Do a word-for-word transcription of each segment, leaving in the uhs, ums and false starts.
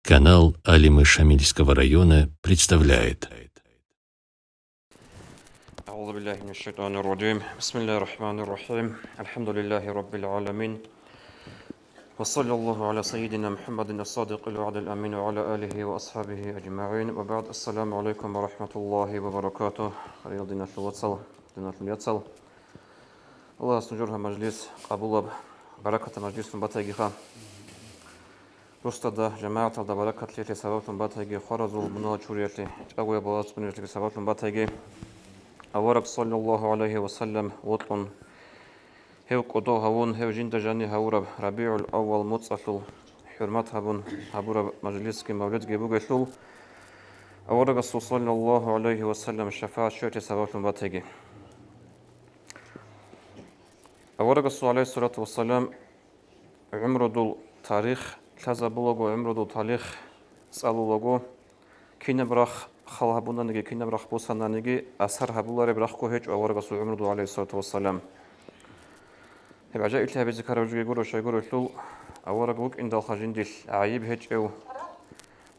Канал Алимы Шамильского района представляет. أعوذ بالله من الشيطان الرجيم. بسم الله الرحمن الرحيم. الحمد لله رب العالمين. وصلى الله على سيدنا محمد الصادق الوعد الأمين وعلى آله وأصحابه أجمعين. وبعد، السلام عليكم ورحمة الله وبركاته. Хириял диналъул вацал, диналъул яцал. Аллагьас нужер гьаб мажлис къабулаб, баракатаб мажлислъун батайгиха. Росдада, жамагӀаталда баракатлъиялъе сабаблъун батайги, хваразул мунагьал чуриялъе, чӀагояб балагьалда цӀуниялъеги сабаблъун батайги. Авараг, саллаллагьу гӀалайгьи ва саллам, вокьун, гьев кӀодо гьавун, гьев жинда жанир гьавураб РабигӀул-аввал моцӀалъул хӀурмат гьабун гьабураб мажлисги мавлидги бугелъул, аварагасул, саллаллагьу гӀалайгьи ва саллам, шафагӀат щвеялъе сабаблъун батайги. Аварагасул, гӀалайгьиссалату вассалам, гӀумрудул тарих лъазабулаго, гӀумрудул тарих цӀалулаго, кинаб рахъ хал гьабунаниги, кинаб рахъ босананиги, асар гьабулареб рахъго гьечӀо аварагасул гӀумрудул, гӀалайгьиссалату вассалам. Гьеб гӀажаиблъи гьабизе ккараб жоги гуро, щайгурелъул авараг вукӀиндалха жиндилъ гӀайиб гьечӀев,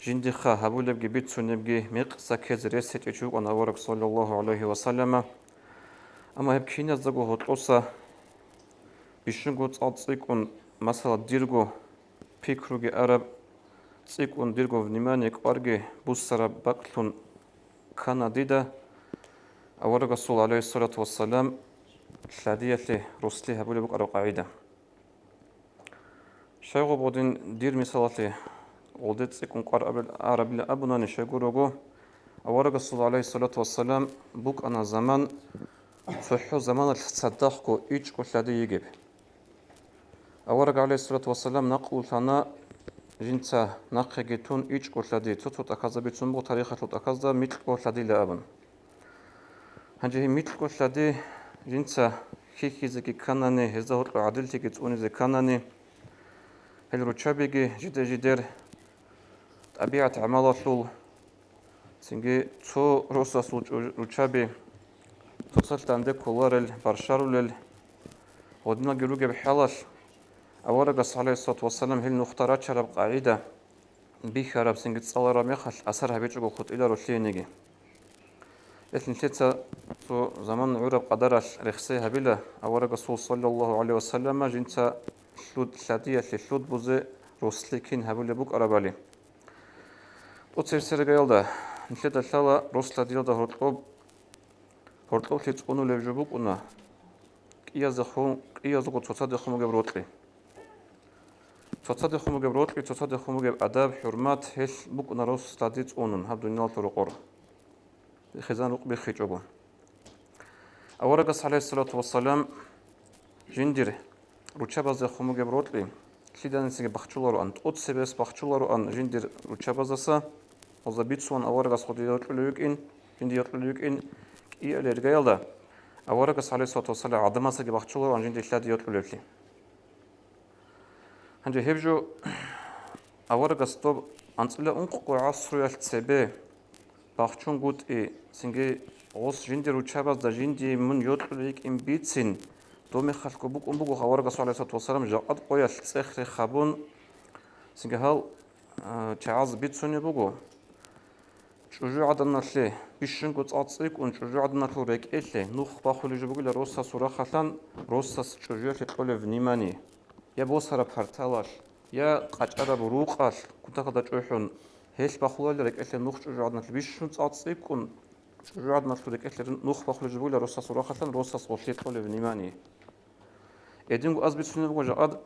жиндихъа гьабулебги бицунебги мекъса ккезе рес гьечӀев чи вукӀана авараг, саллаллагьу гӀалайгьи ва саллама. Амма гьеб киназдаго гьоркьоса бищунго цӀакъ цӀикӀкӀун, масала, дирго пикруги араб, цӀикӀкӀун дирго внимание кӀварги буссараб бакӀлъун ккана дида аварагасул, гӀалайгьиссалату вассалам, лъадиялъе рослъи гьабулеб букӀараб къагӀида. Щайгу гъодин дир мисалалъе гъолде цӀикӀкӀун кӀвар абил-, арабила абунани, щайгурого, аварагасул, гӀалайгьиссалату вассалам, букӀана заман, цохӀо заманалъ цадахъго ичӀго лъади йигеб. Авараг, гӀалайгьиссалату вассалам, накълулъана жинца нахъеги тун ичӀго лъади, цо-цо тӀахьазда бицун буго тарихалъул тӀахьазда микьго лъадила абун. Гьанже гьеб микьго лъади жинца хьихьизеги кканани, гьезда гьоркьоб гӀадиллъиги цӀунизе кканани, гьел руччабиги жидер-жидер тӀабигӀат-гӀамалалъул, цинги цо росасул чӀу-, руччаби цоцалъ данде кколарел, барщарулел гьединалги ругеб хӀалалъ, аварагас, гӀалайгьиссалату вассалам, гьел нухда рачараб къагӀида бихьараб, цинги цӀалараб мехалъ асар гьабичӀого хутӀиларо лъиениги. Гьелъ нилъеца цо заман гӀураб къадаралъ рехсей гьабила, аварагасул, саллаллагьу гӀалайгьи ва саллама, жинца лъуд-, лъадиялъе лъуд бузе рослъи кин гьабулеб букӀарабали. ТӀоцебесеб иргаялда нилъеда лъала рос лъадиялда гьоркьоб, гьоркьоблъи цӀунулеб жо букӀуна кӀиязехун, кӀиязго цоцадехун бугеб рокьи. Цоцадехун бугеб рокьи, цоцадехун бугеб адаб, хӀурмат, гьелъ букӀуна рос лъади цӀунун гьаб дуниялалъул рокъор хизан-рукъ биххичӀого. Аварагас, гӀалайгьиссалату вассалам, жиндир руччабаздехун бугеб рокьи лъиданисеги бахчулароан, тӀоцебесеб бахчулароан жиндир руччабаздаса, гьезда бицун аварагас гъоде йокьулев вукӀин, жинде йокьулев вукӀин кӀиабилеб иргаялда, аварагас, гӀалайгьиссалату вассалам, гӀадамасдаги бахчулароан жинде лъади йокьулевлъи. Гьанже гьеб жо аварагас доб анцӀила ункъго гӀасруялъ цебе бахчунгутӀи, цинги гъос жиндир руччабазда жиндие мун йокьулев йикӀин бицин, доб мехалъго букӀун буго аварагасул, гӀалайгьиссалату вассалам, жакъад къоялъ цӀех-рех гьабун, цинги гьал, а, чагӀаз бицунеб буго. ЧӀужугӀаданалъе, бищунго цӀакъ цӀикӀкӀун чӀужугӀаданалъул рекӀелъе нух бахулеб жо бугила росасул рахъалъан, росас чӀужуялъе кьолеб внимание, я босараб парталалъ, я къачӀараб рукъалъ кутакалда чӀухӀун, гьелъ бахуларила рекӀелъе нух чӀужугӀаданалъе, бищун цӀакъ цӀикӀкӀун чӀужугӀаданалъул рекӀелъе нух бахулеб жо бугила росасул рахъалъан, росас гъолъие кьолеб внимание. Гьединго аз бицунеб буго жакъад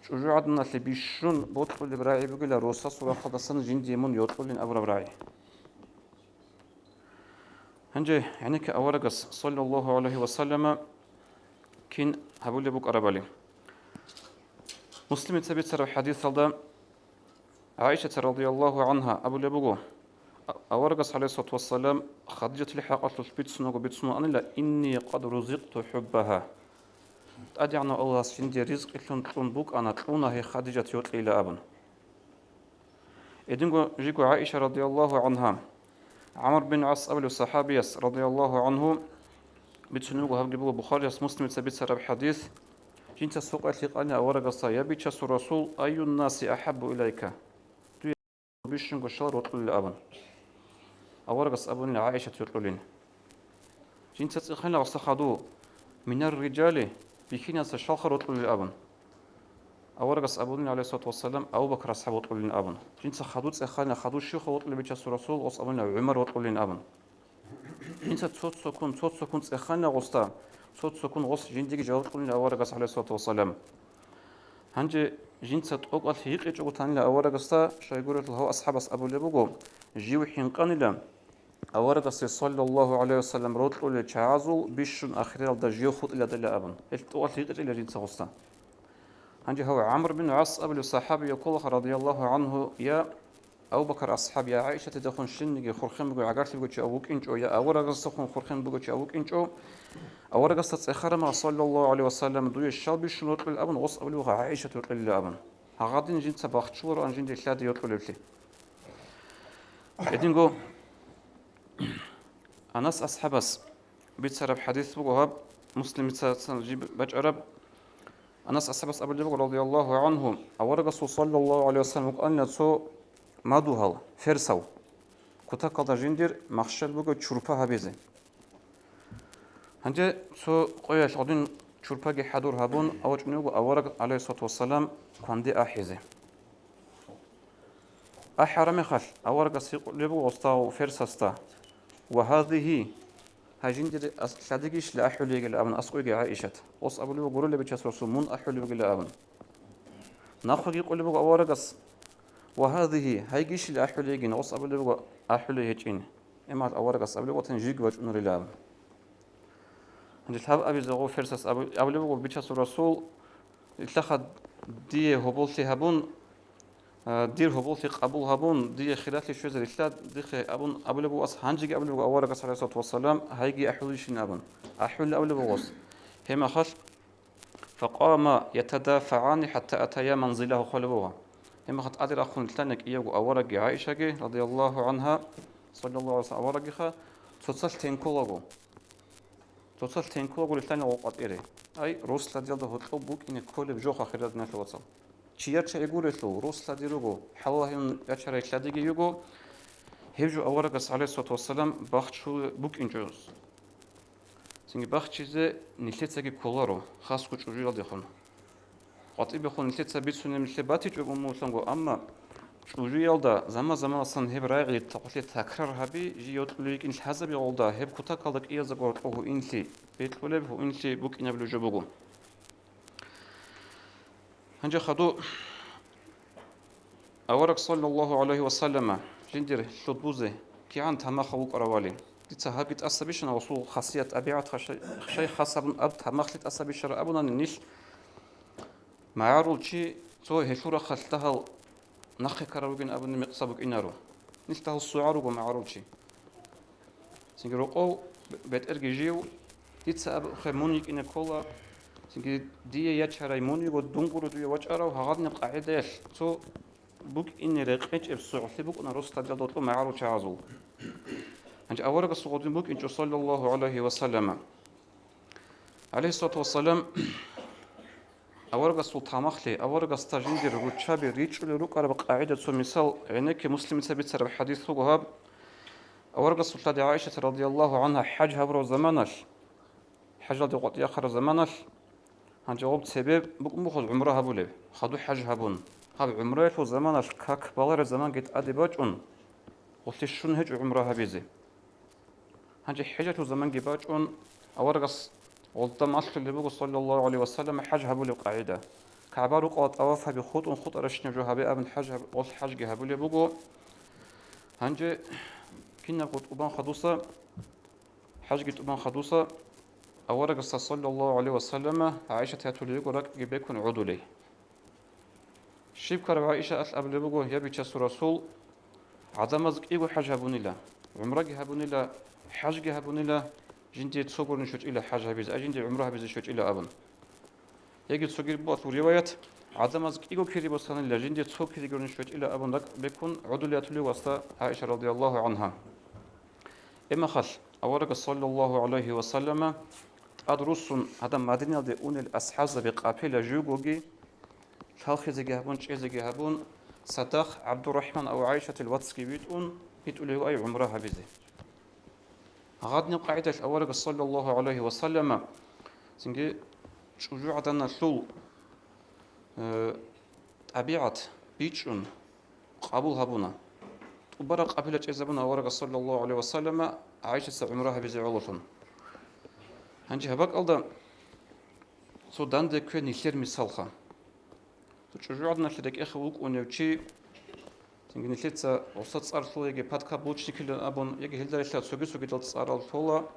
чӀужугӀаданалъе бищун бокьулеб рагӀи бугила росасул рахъалдасан жиндие мун йокьулин абураб рагӀи. Гьанже гӀенекке аварагас, саллаллагьу гӀалайгьи ва саллама, кин гьабулеб букӀарабали. Муслимица бицараб хӀадисалда ГӀаишата радияллагьу гӀангьа абулеб буго, а-, аварагас, гӀалайгьиссалату вассалам, Хадижатил хӀакъалъулъ бицунаго бицунаанила: «Инни къад рузикъту хӀуббагьа». ТӀадегӀанав Аллагьас жиндие ризкъилъун кьун букӀана, кьуна гьей Хадижат йокьейила абун. Гьединго жиго ГӀаиша радияллагьу гӀангьа, ГӀамр бин ГӀас абулев сахӀабияс радияллагьу гӀангьу бицунеб буго, гьабги буго Бухарияс, Муслимица бицараб хӀадис, жинца сукъалъ гьикъана аварагасда: «Я бичасул Расул, айюннаси ахӀаббу илайка?» бищунго щал рокьулел абун. Аварагас абунила ГӀайшат йокьулин. Жинца цӀеханила гъосда хадув, минар риджали, бихьинаса щалха рокьулел абун. Аварагас абунила, гӀалайгьиссалату вассалам, Абу Бакр асхӀаб вокьулин абун. Жинца хадув цӀеханила, хадув щивха вокьулеб Бичасул Расул, гъос абунила ГӀумар вокьулин абун. Жинца цо-цоккун, цо-цоккун цӀеханила гъосда, цо-цоккун гъос жиндиги жаваб кьунила аварагас, гӀалайгьиссалату вассалам. Гьанже жинца тӀокӀалъ гьикъичӀого танила аварагасда, щайгурелъул гьав асхӀабас абулеб буго, жив хӀинкъанила аварагасе, саллаллагьу гӀалайгьи вассалам, рокьулел чагӀазул бищун ахиралда жив хутӀиладила абун. Гьел тӀокӀалъ гьикъичӀила жинца гъосда. Гьанже гьав ГӀамр бин ГӀас абулев сахӀабияв кколаха, радияллагьу гӀангьу, я Абу Бакр асхӀаб, я ГӀайшатидехун щинниги хурхен бугев гӀагарлъи бугев чи вукӀинчӀо, я аварагасдехун хурхен бугев чи вукӀинчӀо, аварагасда цӀехараб мехалъ, саллаллагьу гӀалайгьи вассалам, дуе щал бищун рокьулел абун, гъос абулеб буго ГӀайшат рокьулила абун. Гьагъадин жинца бахчуларо ан жинде лъади йокьулевлъи. Гьединго Анас асхӀабас бицараб хӀадис буго гьаб, Муслимица жиб бачӀараб. Анас асхӀабас абулеб буго, радияллагьу гӀангьу, аварагасул, саллаллагьу гӀалайгьи вассалам, вукӀанила цо мадугьал, ферсав, кутакалда жиндир махщел буго чурпа гьабизе. Гьанже цо къоялъ гъодин чурпаги хӀадур гьабун, авачӀунев вуго авараг, гӀалайгьиссалату вассалам, кванде ахӀизе. АхӀараб мехалъ, аварагас гьикъулеб буго гъосда, ферсасда: «Ва гьазигьи, гьай жиндир ас-, лъадигищила ахӀулей?» — йигила абун аскӀовеги ГӀайшат. Гъос абулеб буго, гурелъул Бичасул Расул, мун ахӀулеб бугила абун. Нахъеги гьикъулеб буго аварагас: «Ва гьазигьи, гьайгищила ахӀулей?» — йигин, гъос абулеб буго: «АхӀулей гьечӀин». Гьеб мехалъ аварагас абулеб буго, ватани жибги вачӀунарила абун. Гьанже лъабабизе гъов ферсас абу-, абулеб буго: «Бичасул Расул, илъаха дие гьоболлъи гьабун, а, дир гьоболлъи къабул гьабун, дие хиралъи щвезе рилълъа дихъе», — абун абулеб буго ас, гьанжеги абулеб буго аварагас, гӀалайгьиссалату вассалам, гьайги ахӀулищин абун. АхӀулин абулеб буго ас. Гьеб мехалъ, «Факъама ятадафагӀани хӀатта атая манзилагьу», — хъвалеб буго. Гьеб мехалъ тӀаде рахъун рилълъана кӀиявго аварагги ГӀайшаги, радияллагьу гӀангьа, саллаллагьу гӀалайгьи вассалам, аварагиха, цоцалъ тенколаго. Цоцалъ тенколаго рилълъана гъо къватӀире. Ай, рос-лъадиялда гьоркьоб букӀине кколеб жо, хириял диналъул вацал. Чияр чагӀи гурелъул, рос-лъади руго, хӀалал гьанун ячарай лъадиги йиго, гьеб жо аварагас, гӀалайгьиссалату вассалам, бахчулеб букӀинчӀо. Цинги бахчизе нилъецаги кколаро, хасго чӀужуялдехун. КъватӀибехун нилъеца бицунеб нилъее батичӀо умумулъанго, амма чӀужуялда заман-заманалдасан гьеб рагӀи, гьелъие такрар гьаби, жий йокьулей йикӀин лъазабигъулда, гьеб кутакалда кӀиязда гьоркьоб гьуинлъи бекьулеб, гьуинлъи букӀинабулеб жо буго. Гьанже хадув авараг, саллаллагьу гӀалайгьи вассалама, жиндир лъудбузе кигӀан тамахал вукӀаравали. Дица гьабги тӀаса бищана, гъосул хасият, тӀабигӀат хашай-, хашай хас гьабун аб тамахлъи тӀаса бищараб абунани, нилъ магӀарул чи цо гьелъул рахъалъ дагьал нахъе ккарав вугин абуни мекъса букӀинаро. Нилъ дагьал сугӀал руго магӀарул чи. Цинги рокъов бетӀерги жив, дица абухъе мун йикӀине ккола, цинги дие ячарай мун йиго, дун гуро дуе вачӀарав, гьагъадинаб къагӀидаялъ цо букӀине рекъечӀеб сугӀлъи букӀуна рос-лъадиялда гьоркьоб магӀарул чагӀазул. Гьанже аварагасул гъодин букӀинчӀо, саллаллагьу гӀалайгьи вассалама. ГӀалайгьиссалату вассалам, аварагасул тамахлъи, аварагасда жиндир руччаби ричӀчӀулел рукӀараб къагӀида цо мисал гӀенекке, Муслимица бицараб хӀадис буго гьаб. Аварагасул лъади ГӀайшат радияллагьу гӀангьа хӀаж гьабураб заманалъ, хӀажалде къватӀире ахъараб заманалъ, гьанже гъоб цебе букӀун буго гӀумра гьабулеб, хадуб хӀаж гьабун. Гьаб гӀумраялъул заманалъ как балареб заманги тӀаде бачӀун, гъолъие щун гьечӀо гӀумра гьабизе. Гьанже хӀежалъул заманги бачӀун, аварагас гъолда малъулеб буго, саллаллагьу гӀалайгьи вассалам, хӀаж гьабулеб къагӀида. КагӀба-рукъалда тӀаваф гьаби хутӀун хутӀаращинаб жо гьабе абун хӀаж гьаб-, гъолъ хӀажги гьабулеб буго. Гьанже кинабго тӀубан хадуса, хӀажги тӀубан хадуса, аварагасда, саллаллагьу гӀалайгьи вассалама, ГӀайшат ятулеб буго ракӀги бекун гӀодулей. Щиб ккараб ГӀайшат абулеб буго, я Бичасул Расул, гӀадамаз кӀиго хӀаж гьабунила, гӀумраги гьабунила, хӀажги гьабунила, жиндие цо гурони щвечӀила хӀаж гьабизе, а жиндие гӀумра гьабизе щвечӀила абун. Яги цогидаб буго риваят, гӀадамаз кӀиго кири босанила, жиндие цо кири гурони щвечӀила абун ракӀ бекун гӀодулей ятулеб буго гъосда ГӀайша радияллагьу гӀангьа. Гьеб мехалъ аварагас, саллаллагьу гӀалайгьи вассалама, тӀад руссун гьадаб Мадинаялде унел асхӀабзаби къапила живгоги лъалхъизеги гьабун, чӀезеги гьабун, цадахъ ГӀабдурахӀман ва ГӀайшатил вацги витӀун, витӀулев ай гӀумра гьабизе. Гъадни къагӀидалъ аварагас, саллаллагьу гӀалайгьи ва саллама, цинги чӀужугӀаданалъул, э, тӀабигӀат бичӀчӀун къабул гьабуна. ТӀубараб къапила чӀезабуна аварагас, саллаллагьу гӀалайгьи ва саллама, ГӀайшаца гӀумра гьабизе гӀололъун. Гьанже гьаб бакӀалда цо данде ккве нилъер мисалха. Цо чӀужугӀаданалъе рекӀехъе вукӀунев чи, цинги нилъеца гъоса цӀар лъула яги подкаблучникилан абун, яги гьелда релълъарал цоги-цогидал цӀарал лъола,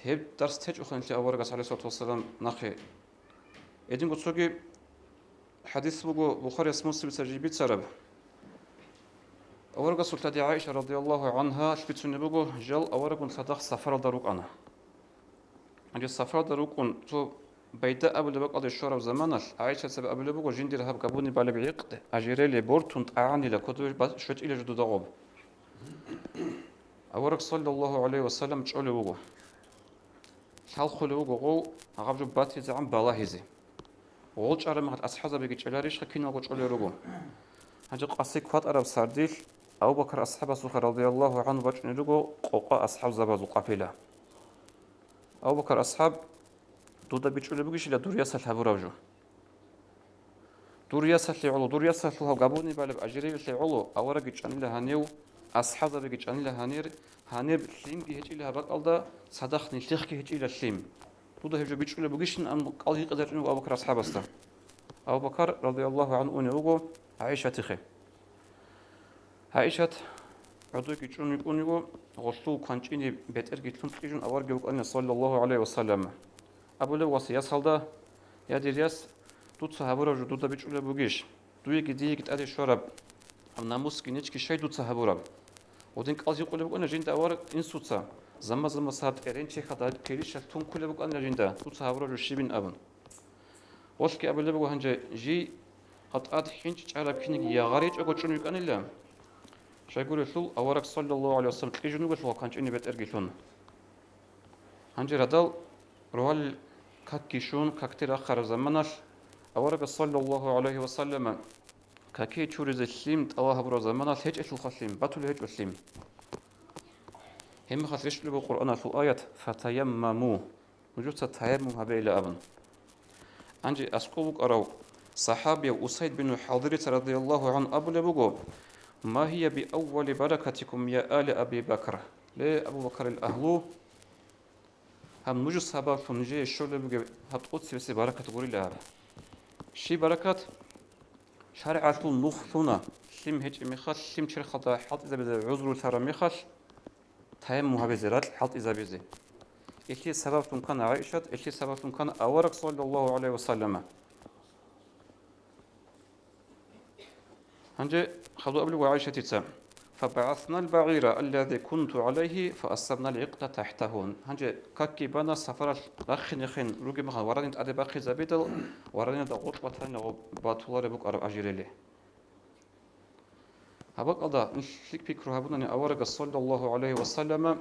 гьеб дарс течӀоха нилъее аварагас, гӀалайгьиссалату вассалам, нахъе. Гьединго цоги хӀадис буго Бухарияс, Муслимица жиб бицараб. Аварагасул лъади ГӀайша, радияллагьу гӀангьа, бицунеб буго, жал аварагун цадахъ сапаралда рукӀана. Гьанже сапаралда рукӀун, цо Байда абулеб бакӀалде щвараб заманалъ, ГӀайшаца абулеб буго, жиндир гьаб габуни балеб гӀикъ, ажиреле бортун тӀагӀанила, кодобе ба-, щвечӀила жо дуда гъоб. Авараг, саллаллагьу гӀалайгьи ва саллам, чӀолев вуго. Лъалхъулев вуго гъов гьаб жо батизегӀан балагьизе. Гъол чӀараб мехалъ асхӀабзабиги чӀеларищха, киналго чӀолел руго. Гьанже къаси кватӀараб сардилъ Абу Бакр асхӀабасухъа, радияллагьу гӀангьу, бачӀунел руго къокъа асхӀабзабазул къапила. Абу Бакр асхӀаб, дуда бичӀчӀулеб бугищила дур ясалъ гьабураб жо? Дур ясалъе гӀоло, дур ясалъул гьаб габуни балеб ажирелалъе гӀоло, аварагги чӀанила гьанив, асхӀабзабиги чӀанила гьанир, гьаниб лъимги гьечӀила гьаб бакӀалда, цадахъ нилъехъги гьечӀила лъим. Дуда гьеб жо бичӀчӀулеб бугищин абун кӀал гьикъизарчӀун вуго Абу Бакр асхӀабасда. Абу Бакр, радияллагьу гӀангьу, унев вуго ГӀайшатихъе. ГӀайшат гӀодойги чӀун йикӀун йиго, гъолъул кванчӀине бетӀерги лъун кьижун аварги вукӀана, саллаллагьу гӀалайгьи ва саллам. Абулеб вуго ясалда: «Я дир яс, дуца гьабураб жо дуда бичӀчӀулеб бугищ? Дуеги диеги тӀаде щвараб гьаб намусги нечги щай дуца гьабураб?» Гъодин кӀал гьикъулеб букӀана жинда авараг инсуца, заман-замаса гьаб тӀеренчехалда гьаб килищалъ тункулеб букӀанила жинда, дуца гьабураб жо щибин абун. Гъолъги абулеб буго гьанже, жий гьатӀад хӀинчӀ чӀараб киниги ягъаричӀого чӀун вукӀанила. Щайгурелъул авараг, саллаллагьу гӀалайгьи ва саллам, кьижун вугелъул кванчӀине бетӀерги лъун. Гьанже радал рогьалил какги щун, какде рахъараб заманалъ, аварагас, саллаллагьу гӀалайгьи ва саллама, какие чуризе лъим тӀалаб гьабураб заманалъ гьечӀелъулха лъим, батулеб гьечӀо лъим. Гьебмехалъ рещтӀулеб буго Къуръаналъул аят: «Фатаяммаму», нужеца таяммум гьабейила абун. Гьанже аскӀов вукӀарав сахӀабияв Усайд бину Худайрица, радияллагьу гӀангьу, абулеб буго: «Ма гьия би аввали баракатикум, я ала Аби Бакр». Ле, Абу Бакрил агьлу, гьаб нуж сабаблъун нижее щолеб бугеб гьаб тӀоцебесеб баракат гурила гьаб. Щиб баракат? ШаригӀалъул нух лъуна, лъим гьечӀеб мехалъ, лъим черхалда хӀалтӀизабизе гӀузру лъараб мехалъ, таяммум гьабизе, ракь хӀалтӀизабизе. Илъе сабаблъун ккана ГӀайшат, илъе сабаблъун ккана авараг, саллаллагьу гӀалайгьи ва саллама. Гьанже хадуб абулеб буго ГӀайшатица: «ФабагӀаснал багӀира аллази кунту гӀалайгьи фаасабнал гӀикъда тахӀтагьу». Гьанже какги бана, сапаралъ рахъинехъин ругеб мехалъ варанин тӀаде бахъизабидал, варанинда гъоркь батанила гъоб батулареб букӀараб ажирели. Гьаб бакӀалда нилъ лъикӀ пикру гьабунани аварагас, саллаллагьу гӀалайгьи ва саллама,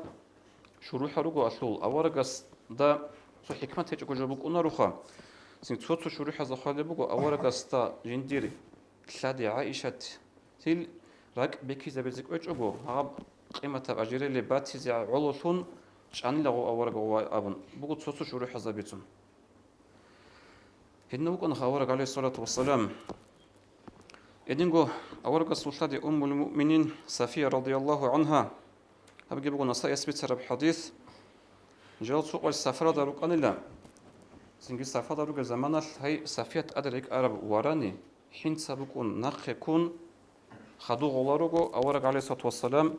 шурухӀал руго алъул, аварагасда цо хӀикмат гьечӀого жо букӀунаруха. Цин цо-цо шурухӀазда хъвалеб буго, аварагасда жиндир лъади ГӀайшатил ракӀ бекизабизе кӀвечӀого, гьаб къиматаб ажирели батизе гӀололъун чӀанила гъов авараг гъов абун буго цо-цо шурухӀазда бицун. Гьединав вукӀана авараг, гӀалайгьиссалату вассалам. Гьединго аварагасул лъади Уммул Муъминин Сафия, радияллагьу гӀангьа, гьабги буго Насаияс бицараб хӀадис. Жал цо къоялъ сапаралда рукӀанила, цинги сапаралда ругеб заманалъ гьай Сафият тӀаде рекӀараб варани, хӀинца букӀун нахъе ккун, хадув гъола руго, авараг, гӀалайгьиссалату вассалам,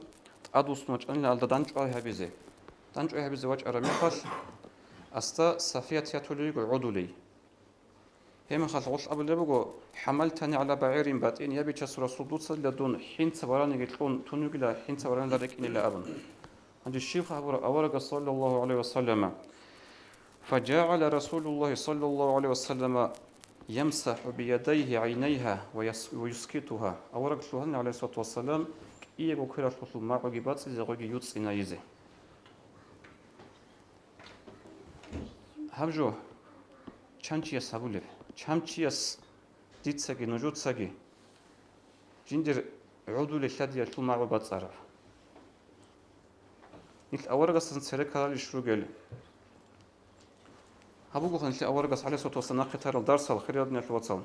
тӀадвуссун вачӀанила гьалда дандчӀвай гьабизе. ДандчӀвай гьабизе вачӀараб мехалъ, асда Сафият ятулей йиго гӀодулей. Гьеб мехалъ гъолъ абулеб буго: «ХӀамалтани гӀала багӀирин батӀин», я Бичасул Расул, дуца дун хӀинца вараниги кьун тун вугила, хӀинца варанила рекӀинила абун. Гьанже щиб гьабураб аварагас, саллаллагьу гӀалайгьи ва саллама? «ФажагӀала Расулуллагьи, саллаллагьу гӀалайгьи ва саллама, ямсахӀу биядайгьи гӀайнайгьа ва яс-, ва юскитугьа». Авараг лъугьана, гӀалайгьиссалату вассалам, кӀиего квералъулъул магӀуги бацӀцӀизе, гъоги юцӀцӀинайизе. Гьаб жо чан чияс гьабулеб? Чан чияс, дицаги нужецаги, жиндир гӀодулел лъадиялъул магӀу бацӀараб. Нилъ аварагасдасан церекалалищ ругел? Гьаб бугоха нилъер аварагас, гӀалайгьиссалату вассалам, нахъе тарал дарсал, хириял диналъул вацал.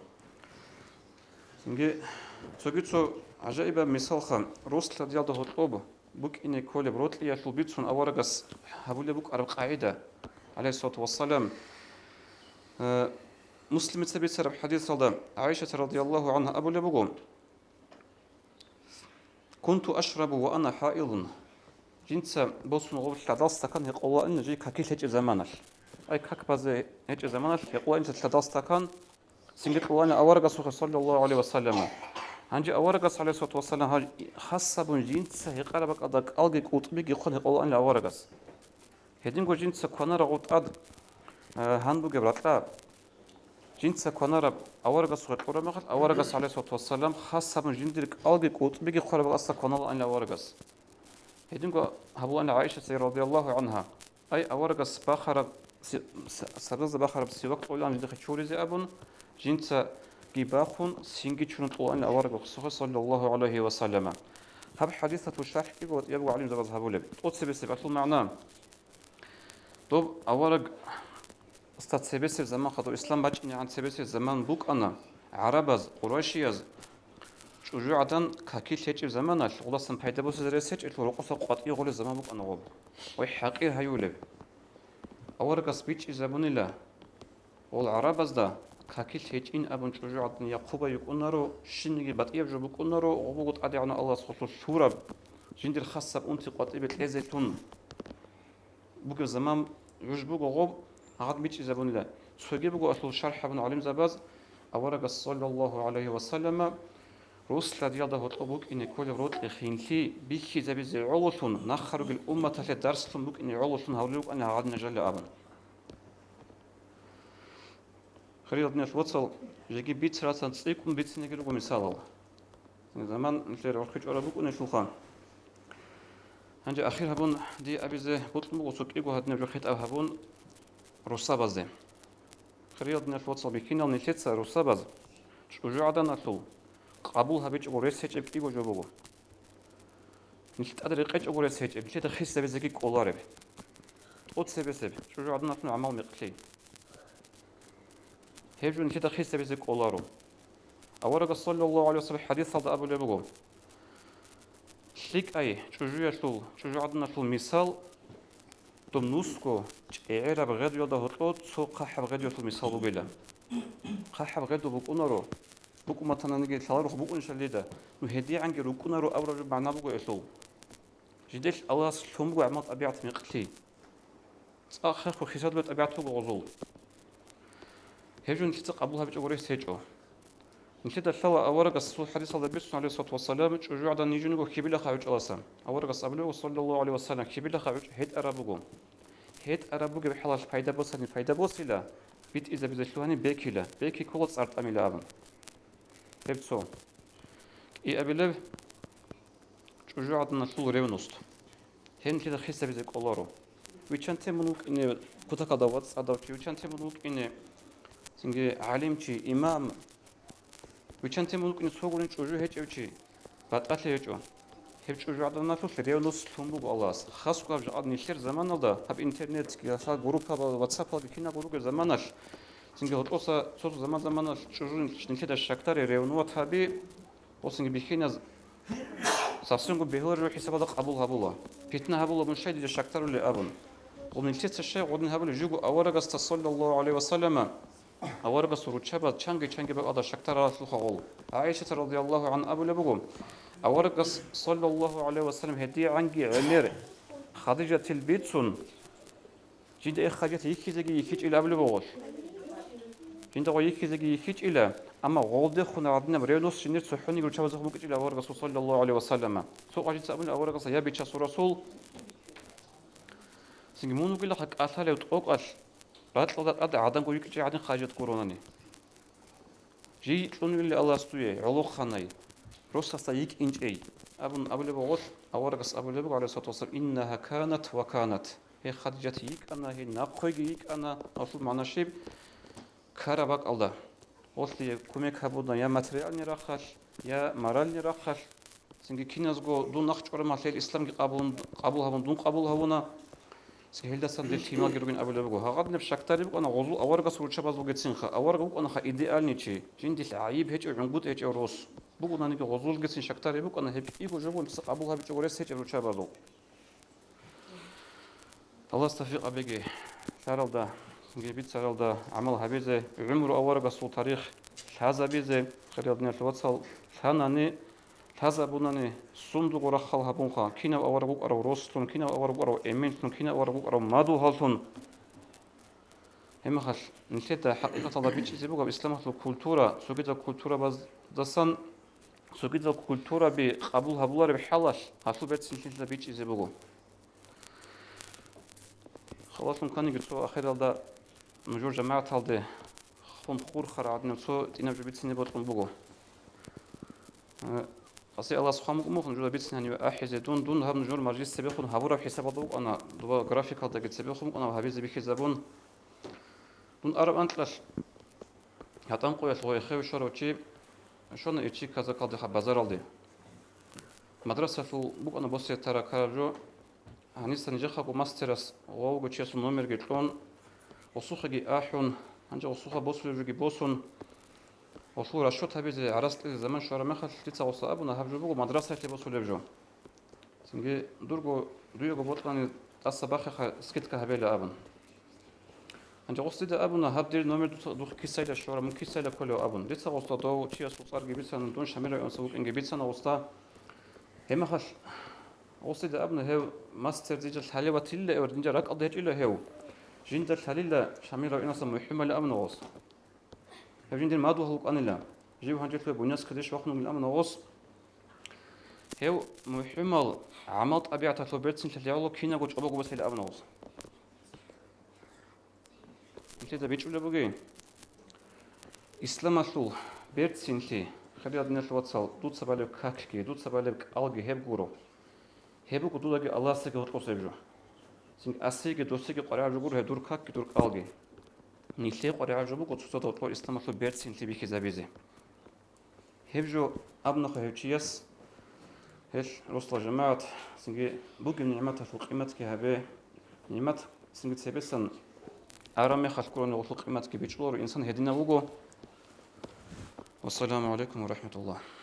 Цинги цоги цо гӀажаибаб мисалха, рос лъадиялда гьоркьоб букӀине кколеб рокьиялъул бицун аварагас гьабулеб букӀараб къагӀида, гӀалайгьиссалату вассалам. Э, Муслимица бицараб хӀадисалда ГӀайшата радияллагьу гӀангьа абулеб буго: «Кунту ашрабу ва ана хӀаилун». Жинца босун гъоб лъадал стакан гьекъолаанила жий какилъ гьечӀеб заманалъ. Ай, как базе гьечӀеб заманалъ гьекъолаанила лъадал стакан, цинги кьолаанила аварагасухъе, саллаллагьу гӀалайгьи ва саллама. Гьанже аварагас, гӀалайгьиссалату вассалам, гьав хас гьабун жинца гьекъараб бакӀалда кӀалги кӀутӀбиги хъван гьекъолаанила аварагас. Гьединго жинца кванараб гъоб тӀад, э, гьан бугеб ракьа. Жинца кванараб аварагасухъе кьураб мехалъ, аварагас, гӀалайгьиссалату вассалам, хас гьабун жиндир кӀалги кӀутӀбиги хъвараб бакӀалда кваналаанила аварагас. Гьединго гьабулаанила ГӀайшатица радияллагьу гӀангьа: «Ай, аварагас бахараб си-, с-, сардазда бахараб сивак кьолаан жиндихъе чуризе», — абун, жинцаги бахун, цинги чурун кьолаанила аварагасухъе, саллаллагьу гӀалайгьи ва саллама. Гьаб хӀадисалъул шархӀ кӀиго ва тӀиябго гӀалимзабаз гьабулеб. ТӀоцебесеб гьалъул магӀна. Доб аварагасда цебесеб заман, хадуб ислам бачӀинегӀан цебесеб заман букӀана, гӀарабаз, къурайшияз чӀужугӀадан какилъ гьечӀеб заманалъ, гъолдасан пайда босизе рес гьечӀелъул, рокъоса къватӀив гъолеб заман букӀана гъоб. Ой, хӀакъир гьаюлеб! Аварагас бичӀчӀизабунила, гъол гӀарабазда какилъ гьечӀин абун чӀужугӀадан я хъубай йукӀунаро, щинниги батӀияб жо букӀунаро, гъоб буго ТӀадегӀанав Аллагьас гъолъул лъураб, жиндир хасаб унти къватӀибе кьезелъун бугеб заман гӀуж буго гъоб, гьагъад бичӀчӀизабунила. Цоги буго гьалъул шархӀ гьабун гӀалимзабаз, аварагас, саллаллагьу гӀалайгьи ва саллама, рос лъадиялда гьоркьоб букӀине кколеб рокьи-хинлъи бихьизабизе гӀололъун, нахъа ругел умматалъе дарслъун букӀине гӀололъун гьавулев вукӀана гьагъадинаб жал абун. Хириял диналъул вацал, жеги бицаралдасан цӀикӀкӀун бицинеги руго мисалал. Заман нилъер гӀурхъи чӀвараб букӀунелъулха. Гьанже ахир гьабун дие абизе бокьун буго цо кӀиго гьадинаб жо хитӀаб гьабун росабазде. Хириял диналъул вацал, бихьинал нилъеца росабаз чӀужугӀаданалъул къабул гьабичӀого рес гьечӀеб кӀиго жо буго. Нилъ тӀад рекъечӀого рес гьечӀеб, нилъеда хисабизеги кӀолареб. ТӀоцебесеб чӀужугӀаданалъул гӀамал-микълъи. Гьеб жо нилъеда хисабизе кӀоларо. Аварагас, саллаллагьу гӀалайгьи ва саллам, хӀадисалда абулеб буго: «ЛъикӀай чӀужуялъул, чӀужугӀаданалъул мисал, доб нусго чӀегӀераб гъедуялда гьоркьо цо хъахӀаб гъедуялъул мисал бугила». ХъахӀаб гъеду букӀунаро, букӀун батаниги лъаларухъ букӀунищ гьелда, ну, гьедигӀанги рукӀунаро абураб жо магӀна буго гьелъул. Жиделъ Аллагьас лъун буго гӀамал-тӀабигӀат-микълъи. ЦӀакъ хехго хисадулеб тӀабигӀат буго гъозул. Гьеб жо нилъеца къабул гьабичӀого рес гьечӀо. Нилъеда лъала аварагасул хӀадисалда бицун, гӀалайгьиссалату вассалам, чӀужугӀадан йижинго хьибилаха гӀучӀаласа. Аварагас абулеб, саллаллагьу гӀалайгьи ва саллам, хьибилаха гӀучӀ гьетӀараб буго. ГьетӀараб бугеб хӀалалъ пайда босани пайда босила, битӀизабизе лъугьани бекила, беки ккола цӀар тӀамила абун. Гьеб цо. КӀиабилеб, чӀужугӀаданалъул ревность. Гьеб нилъеда хисабизе кӀоларо. Виччанте мун вукӀине кутакалда вацӀцӀадав чи, виччанте мун вукӀине цинги гӀалимчи, имам, виччанте мун вукӀине цо гурин чӀужу гьечӀев чи, батӀалъи гьечӀо. Гьеб чӀужугӀаданалъул ревность лъун буго Аллагьас. Хасго гьаб жакъа нилъер заманалда, гьаб интернетги, гьасал группабал, ватсапалги кинабго ругеб заманалъ, цинги гьоркьоса цо-цо заман-заманалъ чӀужу нилъеда щакдари, ревновать гьаби, гъосинги бихьиназ совсемго бегьулареб хӀисабалда къабул гьабула. Питна гьабула, мун щай дида щакдарулеб абун. Ва нилъеца щай гъодин гьабулеб, живго аварагасда, саллаллагьу гӀалайгьи ва саллама, аварагасул руччабаз чанги-чанги бакӀалда щакдаралъулха гъол. ГӀайшата радияллагьу гӀангьа абулеб буго, аварагас, саллаллагьу гӀалайгьи ва саллам, гьедигӀанги гӀемер Хадижатил бицун, жинда гьеб хадижат йихьизеги йихьичӀила абулеб буго. Жинда гъо йихьизеги йихьичӀила, амма гъолдехун гьадинаб ревность жиндир цохӀониги руччабазухъ букӀичӀила аварагасул, саллаллагьу гӀалайгьи ва саллама. Цо къважица абуни аварагас: «Я, Бичасул Расул, цинги мун вугилаха кӀалъалев тӀокӀалъ, ракьалда тӀад гӀаданго йикӀичӀей гьадин хадижат гуронани». Жий кьунвилли Аллагьас дуе, гӀолохъанай, росасда йикӀинчӀей, абун абулеб гъолъ, аварагас абулеб буго, гӀалайгьиссалату вассалам: «Иннагьа канат ва канат». Гьей Хадижат йикӀана, гьей нахъойги йикӀана, гьалъул магӀна щиб? Ккараб бакӀалда. Гъолъие кумек гьабуна я материальный рахъалъ, я моральный рахъалъ, цинги киназго дун нахъ чӀвараб мехалъ гьел исламги къабулун-, къабул гьабун, дун къабул гьавуна, цинги гьелдасан дир лъималги ругин абулеб буго. Гьагъадинаб щакдариб букӀана гъозул аварагасул руччабазулгицинха. Авараг вукӀанаха идеальный чи, жиндилъ гӀайиб гьечӀев, гӀунгутӀ гьечӀев рос. Бугонаниги гъозулгицин щакдариб букӀана, гьеб кӀиго жо бугониги цо къабул гьабичӀого рес гьечӀеб руччабазул. Аллагьас тавфикъ гьабеги, лъаралда, бицаралда гӀамал гьабизе, гӀумру аварагасул тарих лъазабизе, хириял диналъул вацал, лъанани, лъазабунани, сундуго рахъал гьабунха, кинав авараг вукӀарав рослъун, кинав авараг вукӀарав эменлъун, кинав авараг вукӀарав мадугьаллъун. Гьеб мехалъ нилъеда хӀакъикъаталда бичӀчӀизе бугеб исламалъул культура, цогидал культурабаздасан, цогидал культураби къабул гьабулареб хӀалалъ, гьалъул берцин нилъеда бичӀчӀизе буго. Халалъун кканиги цо ахиралда нужер жамагӀаталде хун хурхарал гӀадинаб цо тӀинаб жо бицине бокьун буго. Э, Къаси Аллагьас хъван букӀун буго нужеда бицин гьанив ахӀизе дун, дун гьаб нужер мажлис цебехун гьабураб хӀисабалда букӀана, доба графикалдаги цебехун букӀана гьабизе бихьизабун. Дун араб анкьалъ гьатӀан къоялъ гъой хев щварав чи щвана Ичи казакалдеха базаралде. Мадрасалъул букӀана босият тараб жо. Гьаниса нижехъаго мастерас гъовго чиясул номерги кьун, гъосухъеги ахӀун, гьанже гъосухъа босулеб жоги босун, гъолъул расчет гьабизе, гӀарац кьезе заман щвараб мехалъ, дица гъосда абуна, гьаб жо буго мадрасалъе босулеб жо. Цинги дурго, дуего бокьани тӀаса бахъеха, скидка гьабейила абун. Гьанже гъос дида абуна, гьаб дир номер дуца-, духъ кисайила щвара, мун кисайила кколев абун. Дица гъосда дов чиясул цӀарги бицана, дун Шамил районаса вукӀинги бицана гъосда. Гьеб мехалъ гъос дида абуна, гьев мастер дида лъалев ватилла эвер, динда ракӀалда гьечӀила гьев. Жинда лъалила Шамил районаса МухӀумал абуна гъос. Гьев жиндир мадугьал вукӀанила. Жив гьанжелъ Буйнакскидеш вахун вугилан абуна гъос. Гьев МухӀумал гӀамал-тӀабигӀаталъул берцинлъи лъалев кинабго чӀобого босейилан абуна гъос. Нилъеда бичӀчӀулеб бугеб, исламалъул берцинлъи, хириял диналъул вацал, дуца балеб какги, дуца балеб кӀалги гьеб гуро. Гьеб буго дудаги Аллагьасдаги гьоркьосеб жо. Цинги асиеги досиеги къваригӀараб жо гуро гьеб дур какги, дур кӀалги. Нилъее къваригӀараб жо буго цоцазда гьоркьор исламалъул берцинлъи бихьизабизе. Гьеб жо абунахъе гьев чияс, гьел росла жамагӀат, цинги бугеб нигӀматалъул къиматги гьабе, нигӀмат цинги цебесан араб мехалъ гурони гъолъул къиматги бичӀчӀуларо, инсан гьединав вуго. Вассаламу гӀалайкум ва рахӀматуллагь.